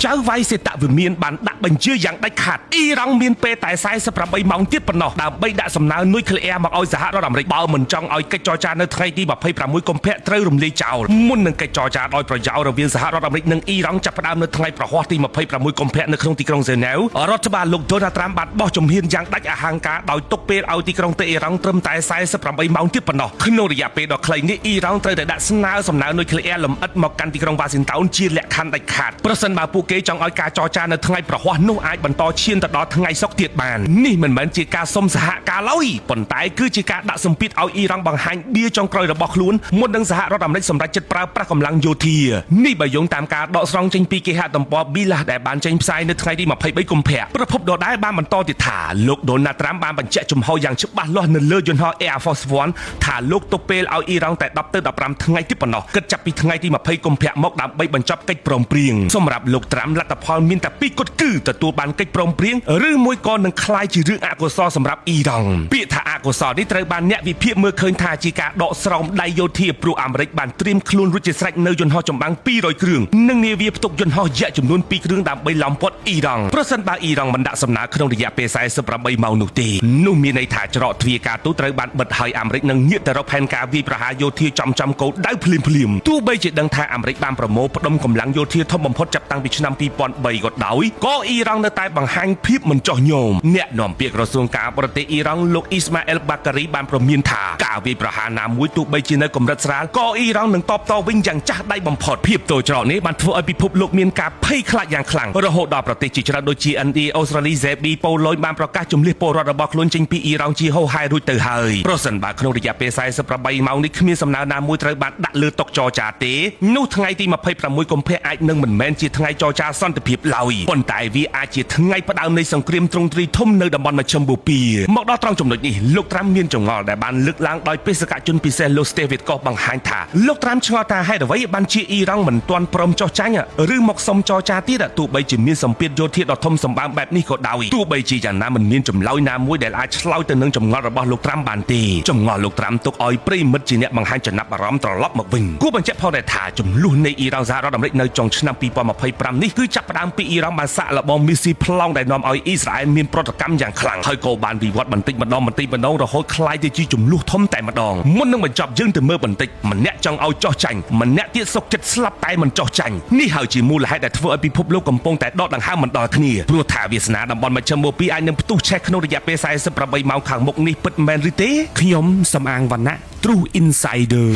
ចៅវាយសេតវិមានបានដាក់បញ្ជាយ៉ាងដាច់ខាតអ៊ីរ៉ង់មានពេលតែ48ម៉ោងទៀតប៉ុណ្ណោះដើម្បីដាក់សំណើនុយក្លេអ៊ែរមកឲ្យសហរដ្ឋអាមេរិកបើមិនចង់ឲ្យកិច្ចចរចានៅថ្ងៃទី26កុម្ភៈត្រូវរំលាយចោលមុននឹងកិច្ចចរចាដោយប្រយោលរវាងសហរដ្ឋអាមេរិកនិងអ៊ីរ៉ង់ចាប់ផ្ដើមនៅថ្ងៃប្រហ័សទី26កុម្ភៈនៅក្នុងទីក្រុងហ្សឺណែវរដ្ឋបាលលោកដូណាល់ត្រាំបានបោះជំហានយ៉ាងដាច់អហង្ការដោយទុកពេលឲ្យទីក្រុងតេអ៊ីរ៉ង់ត្រឹមតែ48ម៉ោងទៀតប៉ុណ្ណោះក្នុងរយៈពេលដ៏ខ្លីនេះអ៊ីរ៉ង់ត្រូវតែដាក់ស្នើសំណើនុយក្លេអ៊ែរលម្អិតមកកាន់ទីក្រុងវ៉ាស៊ីនតោនជាលក្ខខណ្ឌដាច់ខាតប្រសិនបើពួកគេចង់ឲ្យការចរចានៅថ្ងៃប្រហ័សនោះអាចបន្តឈានទៅដល់ថ្ងៃសុក្រទៀតបាននេះមិនមែនជាការសុំសហការឡើយប៉ុន្តែគឺជាការដាក់សម្ពាធឲ្យអ៊ីរ៉ង់បង្ហាញបៀចុងក្រោយរបស់ខ្លួនមុននឹងសហរដ្ឋអាមេរិកសម្រេចចិត្តប្រើប្រាស់កម្លាំងយោធានេះបើយោងតាមការដកស្រង់ចេញពីគេហទំព័រ Bilas ដែលបានចេញផ្សាយនៅថ្ងៃទី23កុម្ភៈប្រភពដដែលបានបន្តទៀតថាលោកដូណាល់ត្រាំបានបញ្ជាក់ជំហរយ៉ាងច្បាស់លាស់នៅលើយន្តហោះ Air Force One ថាលោកទុកពេលឲ្យអ៊ីរ៉ង់តែ10ទៅ15ថ្ងៃទៀតប៉ុណ្ណោះគិតចាប់ពីថ្ងៃទី20កុម្ភៈមកដើម្បីបញ្ចប់កិច្ចព្រមព្រៀងសម្រាប់លោកត្រាំលទ្ធផលមានតែពីរគត់គឺទទួលបានកិច្ចព្រមព្រៀងឬមួយក៏នឹងក្លាយជារឿងអកុសលសម្រាប់អ៊ីរ៉ង់ពាក្យថាអកុសលនេះត្រូវបានអ្នកវិភាគមើលឃើញថាជាការដកស្រោមដៃយោធាព្រោះអាមេរិកបានត្រៀមខ្លួនរួចជាស្រេចនៅយន្តហោះចម្បាំង200គ្រឿងនិងនាវាផ្ទុកយន្តហោះយក្សចំនួន2គ្រឿងដើម្បីឡោមព័ទ្ធអ៊ីរ៉ង់ប្រសិនបើអ៊ីរ៉ង់មិនដាក់សំណើក្នុងរយៈពេល48ម៉ោងនោះទេនោះមានន័យថាច្រកទ្វារការទូតត្រូវបានបិទហើយអាមេរិកនឹងងាកទៅរកផែនការវាយប្រហារយោធាចំចំគោលដៅភ្លាមភ្លាមទោះបីជាដឹងថាអាមេរិកបានប្រមូលផ្ដុំកម្លាំងយោធាធំបំផុតចាប់តាំងពីឆ្នាំ2003ក៏ដោយក៏អ៊ីរ៉ង់នៅតែបង្ហាញភាពមិនចោះញោមអ្នកនាំពាក្យក្រសួងការបរទេសអ៊ីរ៉ង់លោកអ៊ីស្ម៉ាអែលបាការីបានប្រមានថាការវាយប្រហារណាមួយទោះបីជានៅកម្រិតស្រាលក៏អ៊ីរ៉ង់នឹងតបតវិញយ៉ាងចាស់ដៃបំផុតភាពទោច្រកនេះបានធ្វើឲ្យពិភពលោកមានការភ័យខ្លាចយ៉ាងខ្លាំងរហូតដល់ប្រទេសជាច្រើនដូចជាឥណ្ឌាអូស្ត្រាលីសេប៊ីប៉ូឡូញបានប្រកាសជំលះពលរដ្ឋរបស់ខ្លួនចេញពីអ៊ីរ៉ង់ជាហូរហែរួចទៅហើយប្រសិនបើក្នុងរយៈពេល48ម៉ោងនេះគ្មានសំណើណាមួយត្រូវបានដាក់លើតុចរចាទេនោះថ្ងៃទី26កុម្ភៈអាចនឹងមិនមែនជាថ្ងៃចរចាសន្តិភាពឡើយប៉ុន្តែវាអាចជាថ្ងៃផ្ដើមនៃសង្គ្រាមទ្រង់ទ្រាយធំនៅតំបន់មជ្ឈិមបូព៌ាមកដល់ត្រង់ចំណុចនេះលោកត្រាំមានចង្អល់ដែលបានលើកឡើងដោយបេសកជនពិសេសលោកស្តេវីតកោបង្ហាញថាលោកត្រាំឆ្ងល់ថាហេតុអ្វីបានជាអ៊ីរ៉ង់មិនទាន់ព្រមចោះចាញ់ឬមកសុំចរចាទៀតទោះបីជាមានសម្ពាធយោធាដ៏ធំសម្បើមបែបនេះក៏ដោយទោះបីជាយ៉ាងណាមិនមានចម្លើយណាមួយដែលអាចឆ្លើយទៅនឹងចម្ងល់របស់លោកត្រាំបានទេចម្ងល់លោកត្រាំទុកឲ្យប្រិមិត្តជាអ្នកបង្ហាញចំណាប់អារម្មណ៍ត្រឡប់មកវិញគួរបញ្ជាក់ផងដែរថាចំនួននៃអ៊ីរ៉ង់សហរដ្ឋអាមេរិកនៅចុងឆ្នាំ2025នេះគឺចាប់ផ្ដើមពីអ៊ីរ៉ង់បានសាក់លបងមីស៊ីប្លង់ដែលនាំឲ្យអ៊ីស្រាអែលមានប្រតិកម្មយ៉ាងខ្លាំងហើយក៏បានវិវត្តបន្តិចម្ដងបន្តិចម្ដងរហូតក្លាយទៅជាចំនួនធំតែម្ដងមុននឹងបញ្ចប់យើងទៅមើលបន្តិចម្នាក់ចង់ឲ្យចោះចាញ់ម្នាក់ទៀតសុកចិត្តស្លាប់តែមិនចោះចាញ់នេះហើយជាមូលហេតុដែលធ្វើឲ្យពិភពលោកកំពុងតែដកដង្ហើមមិនដល់គ្នាព្រោះថាវាសនាតំបន់មជ្ឈិមបូព៌ាអាចនឹងផ្ទុះឆេះក្នុងរយៈពេល48ម៉ោងខាងមុខនេះពិតមែនឬទេខ្ញុំសំអាងវណ្ណៈ True Insider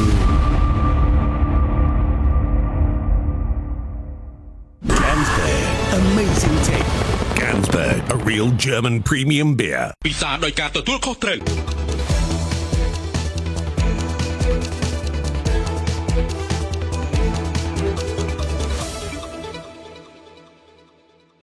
Ganzberg. Amazing taste. Ganzberg, a real German premium beer. ពិសាដោយការទទួលខុសត្រូវ។